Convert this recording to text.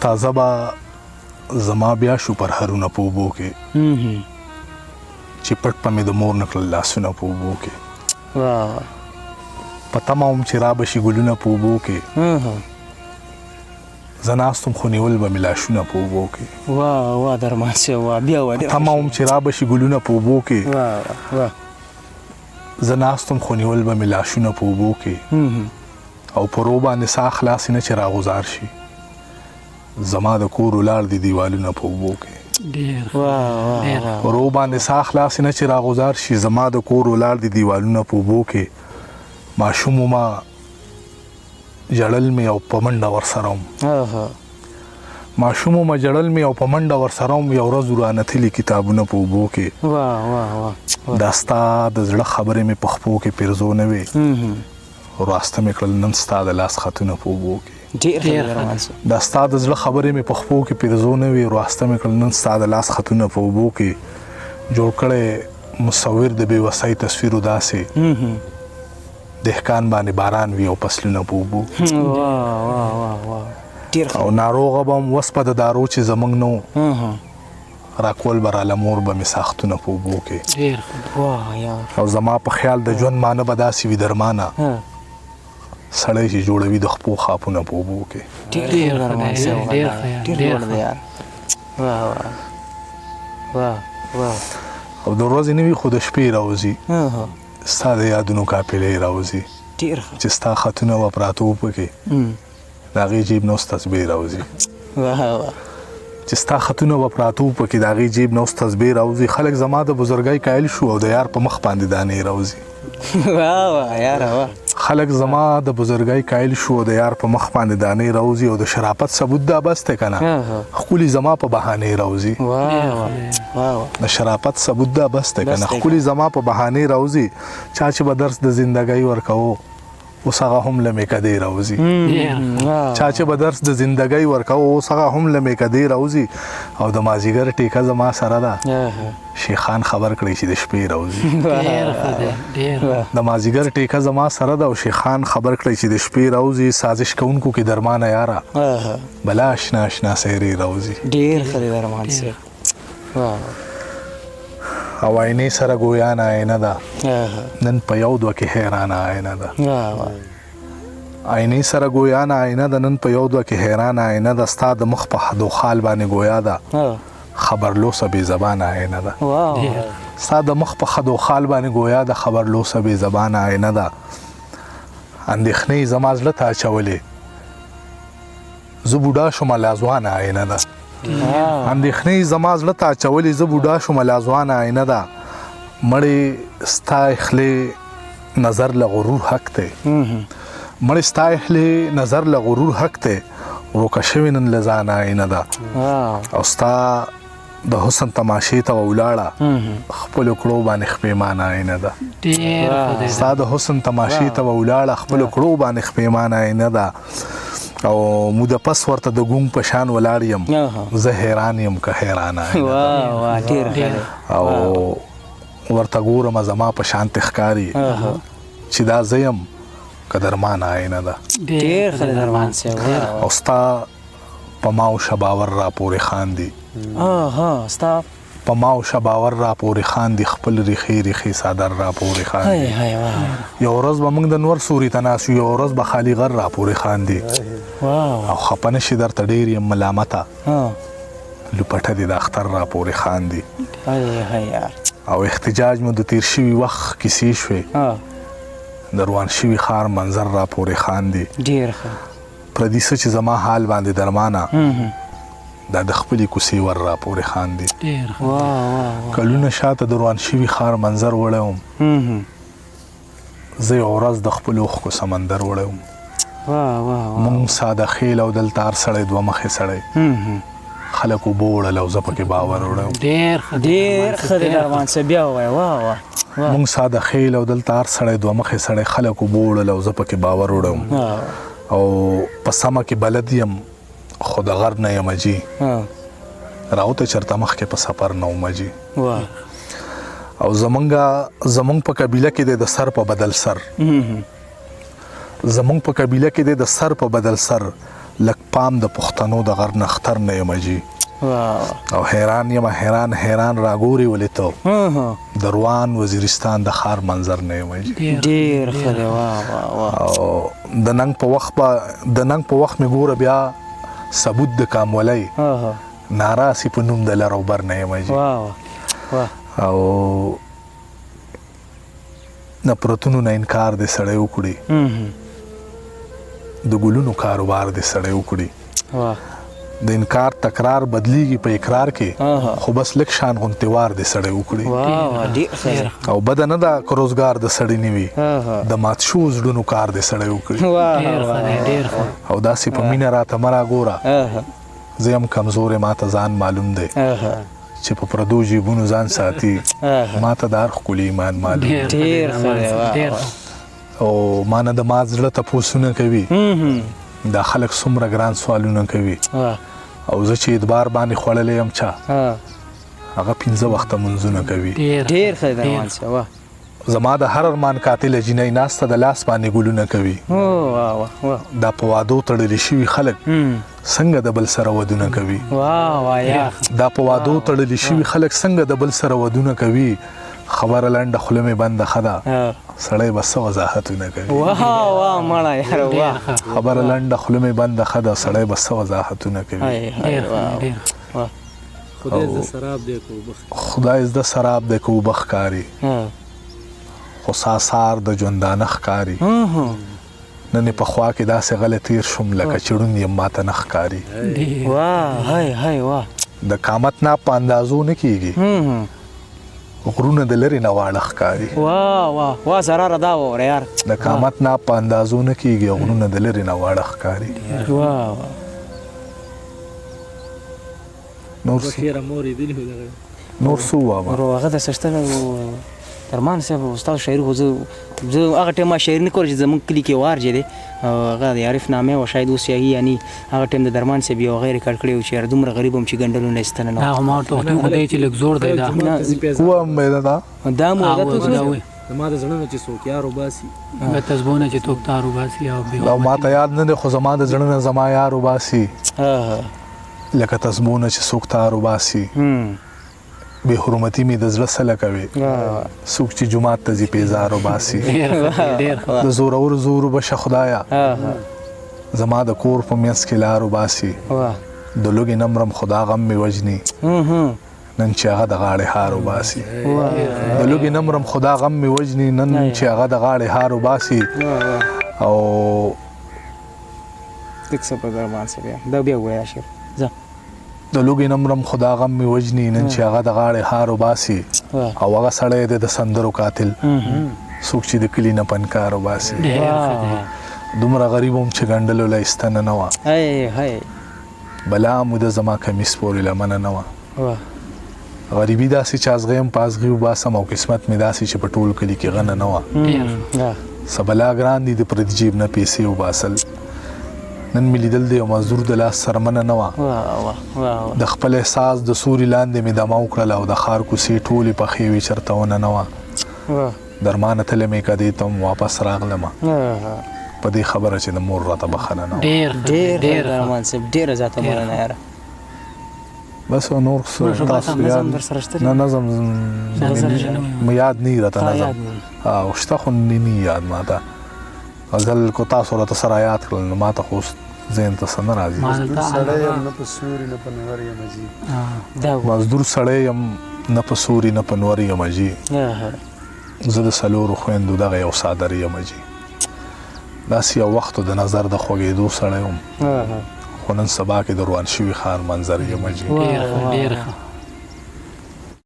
تازه به زما بیا شو پرهرونه په اوبو کې، چې پټ په مې د مور نه کړل لاسونه په اوبو کې. واه. په تمه وم چې را به شي ګلونه په اوبو کې، زه ناست وم خو نیول به مې لاشونه په اوبو کې. واه واه درمان صاحب، واه، بیا واه. په تمه وم چې را به شي ګلونه په اوبو کې، واه واه. زه ناست وم خو نیول به مې لاشونه په اوبو کې، او په رو باندې ساه خلاصې نه چې راغوځار شي، زما د کور ولاړ دي دیوالونه په اوبو کې. ډیر. واه واه. په رو باندې ساه خلاصې نه چې راغوځار شي، زما د کور ولاړ دي دیوالونه په اوبو کې. ماشوم ومه، ژړل مې او په منډه ورسره وم. ماشوم ومه، ژړل مې او په منډه ورسره وم، یو ورځ ورانه تللي کتابونه په اوبو کې. واه واه واه. دا ستا د زړه خبرې مې په خپو کې پیرزو نه وې، وراسته مې کړل نن ستا د لاس خطونه په اوبو کې. ډیر ښه درمان صاحب. دا ستا د زړه خبرې مې په خپو کې پیرزو نه وې، وراسته مې کړل نن ستا د لاس خطونه په اوبو کې. جوړ کړی مصور د بې وسۍ تصویر داسې، دهقان باندې باران وي او فصلونه په اوبو. واه واه واه واه، ډیر ښه. او ناروغه به هم وسپه د دارو چې زمونږ نو راکول به راله مور به مې ساختونه په اوبو کې. ډیر ښه. واه یار. او زما په خیال د ژوند معنی به داسې وي درمانه، سړی چې جوړوي د خپو خاپونه په اوبو کې. ډیر ډیر ښه ښه درمان دی، صاحب. ډیر ښه یار، ډیر ډیر لوړ دی ښه. یار. واه واه واه واه. او د ورځې نه وي خو د شپې راوځي، ستا د یادونو قافلې راوځي. ډیر ښه. چې ستا خطونه به پراته وو پکې، د هغې جیب نه اوس تسبیح راوځي. واه واه. چې ستا خطونه به پراته وو پکې، د هغې جیب نه اوس تسبیح راوځي. خلک زما د بزرګۍ قایل شو او د یار په مخ باندې دانې راوځي. واه واه یاره واه. خلک زما د بزرګۍ قایل شو او د یار په مخ باندې دانې راوځي، او د شرافت ثبوت دا بس دی که نه، ښکلي زما په بهانې راوځي. واه واه واه. د شرافت ثبوت دا بس دی که نه، ښکلي زما په بهانې راوځي. چا چې به درس د زندګۍ ورکوو، اوس هغه هم له میکدې راوځي. چا چې به درس د زندګۍ ورکاو، اوس هغه هم له میکدې راوځي. او د مازیګر ټیکه زما سره ده، شیخان خبر کړی چې د شپې راوځي. ډیر ښه دی، ډیر. د مازیګر ټیکه زما سره ده او شیخان خبر کړی چې د شپې راوځي. سازش کوونکو کې درمانه یاره بلا اشنا اشنا سیرې راوځي. ډیر ښه دی درمان صاحب. او آینې سره ګویانه آینه ده، نن په یو دوه کې حیرانه آینه ده. آینې سره ګویانه آینه ده، نن په یو دوه کې حیرانه آینه ده. ستا د مخ په حد و خال باندې ګویا ده، خبر لوسه بې زبانه آینه ده. ستا د مخ په خد و خال باندې ګویا ده، خبر لوسه بې زبانه آینه ده. اندېښنې زما زړه ته اچولې، زه بوډا شوم لا ځوانه آینه ده. اندېښنې زما زړه ته اچولې، زه بوډا شوم لا ځوانه آینه ده. مړې ستا خلې نظر له غرور حق دی، مړې ستا خلې نظر له غرور حق دی، ورکه شوې نن له ځانه آینه ده. او ستا د حسن تماشې ته ولاړه، خپلو کړو باندې خپېمانه آینه ده. ستا د حسن تماشې ته ولاړه، خپلو کړو باندې خپېمانه آینه ده. او موده پس ورته د ګونګ په شان ولاړ یم، زه حیران یم که حیرانه. او ورته ګورم زما په شان ته ښکاري چې دا زه یم که درمان آینه ده. ډېر ښه درمان صاحب. او ستا په ما او شباور را پورې خاندي. ستا په ما او شباور را پورې خاندي، خپل ریښې ریښې څادر را پورې خاندي. یو ورځ به موږ د نور سوري ته ناست یو، یو ورځ به خالي غر را پورې خاندي. او خپه نه شي درته ډېر یم ملامته، لوپټه دې د اختر را پورې خاندي. او احتجاج مو د تیر شوي وخت کیسې شوې، د روان شوي ښار منظر را پورې خاندي. ډېر ښه. پردي څه چې زما حال باندې درمانه، دا د خپلې کوڅې ور را پورې خاندي. کلونه شاته د روان شوي ښار منظر وړی وم، زه یوه ورځ د خپلو اوښکو سمندر وړی وم. مونږ ساده خېل او دلته هر سړی دوه مخې سړی، خلک اوبه وړل او زه پکې باور وړی وم. ډېر ښه دی درمان صاحب، بیا ووایه. واه واه. مونږ ساده خېل او دلته هر سړی دوه مخې سړی، خلک اوبه وړل او زه پکې باور وړی وم. او په سمه کې بلد یم خو د غر نه یم جي، راوته چېرته مخکې په سفر نه وم جي. او زمونږ په قبیله کې دی د سر په بدل سر، زمونږ په قبیله کې دی د سر په بدل سر، لک پام د پښتنو د غر نختر نه یم جی. او حیران یم، حیران حیران راګوري ولې ته د روان وزیرستان د ښار منظر نه یم جی. ډیر ښه دی، واه واه واه. او د ننګ په وخت به د ننګ په وخت مې ګوره بیا ثبوت د کامولۍ ناراسي په نوم د لر او بر نه یم جی. او نفرتونو نه انکار دې سړی وکړي، د ګلونو کاروبار دې سړی وکړي. د انکار تکرار بدلیږي په اقرار کې، خو بس لږ شان غونتې وار دې سړی وکړي. او بده نه ده که روزګار د سړي نه وي، د مات شوو زړونو کار دې سړی وکړي. او داسې په مینه راته مه راګوره، زه یم کمزوری ماته ځان معلوم دی، چې په پردو جیبونو ځان ساتي ماته د هر ښکلي ایمان معلوم دی. او ما نه د مات زړه تپوسونه کوي، دا خلک څومره ګران سوالونه کوي. او زه چې اعتبار باندې خوړلی یم چا، هغه 5 وخته منځونه کوي. ډېر ښه دی درمان صاحب. زما د هر ارمان قاتله جینۍ ناسته د لاس باندې ګلونه کوي. دا په وادو تړلي شوي خلک څنګه د بل سره ودونه کوي. دا په وادو تړلي شوي خلک څنګه د بل سره ودونه کوي. خبره لنډه خوله مې بنده ښه ده، سړی به څه وضاحتونه کوي. خبره لنډه خوله مې بنده ښه ده، سړی به څه وضاحتونه کوي. خدای زده سراب دی که اوبه ښکاري، خو ساسار د ژوندانه ښکاري. نن یې په خوا کې داسې غلی تېر شوم لکه چې ړوند یم ماته نه ښکاري. د قامت ناپ په اندازو نه کېږي، غرونه د لرې نه واړه ښکاري. د قامت ناپ په اندازو نه کېږي، غرونه د لرې نه واړه ښکاري. نور نور څه ووایم؟ هغه داسې شته درمان صاحب استاد شاعري، خو زه هغه ټایم ما شاعري نه کوله چې زموږ کلي کې وار چې دی هغه د عارف نامه وه، شاید اوس یاهي یعنی هغه ټایم د درمان صاحب یو هغه ریکارډ کړی و چې یار دومره غریب وم چې ګنډلو نه ایستنه نه. هغه ما ورته وختي خو دی چې لږ زوړ دی دا. وم دا دا مو دا زما د زړه نه چې څوک یار وباسي، به تسبونه چې څوک تار وباسي. او ما ته یاد نه دی خو زما د زړه نه زما یار وباسي، لکه تسبونه چې څوک تار وباسي. بې حرمتي مې د زړه سله کوي، څوک چې جومات ته ځي پیزار وباسي. د زورور زور وبشه خدایه، زما د کور په منځ کې لار وباسي. د لوږې نه مرم خدا غم مې وژني، نن چې هغه د غاړې هار وباسي. د لوږې نه مرم خدا غم مې وژني، نن چې هغه د غاړې هار وباسي. او دا بیا ووایه شعر. د لوږې نه مرم خدا غم مې وژني، نن چې هغه د غاړې هار وباسي. او هغه سړی دی د سندرو قاتل، څوک چې د کلي نه پنکار وباسي. دومره غریب وم چې ګنډلو له ایستنه نه وه، بلا موده زما کمیس پورې لمنه نه وه. غریبي داسې چې ازغی هم په ازغي وباسم، او قسمت مې داسې چې په ټول کلي کې غنه نه وه. څه بلا ګران دي د پردي جیب نه پیسې وباسل، نن مې لیدل د یو مزدور د لاس څرمنه نه وه. د خپل احساس د سوري لاندې مې دمه وکړله، او د ښار کوڅې ټولې پخې وې چېرته ونه نه وه. درمانه تللی مې کدې ته هم واپس راغلمه، په دې خبره چې د مور راته بخښنه نه وه. ډېر درمان صاحب ډېره زیاته مننه یاره. بس نور څه تاسو یاد نه؟ نظم مې یاد نه راته، نظم او شته خو نه یاد ماته. غزل کو تاسو راته سره یاد کړل نو ماته خو ذهن ته څه نه راځي. مزدور سړی یم نه په سوري نه په نور یم جي. مزدور سړی یم نه په سوري نه په نور یم جي، زه د څلورو خویندو دغه یو څادر یم جي. داسې یو وخت د نظر د خوږېدو سړی وم، خو نن سبا کې د روان شوي ښار منظر یم جي. ډېر ښه.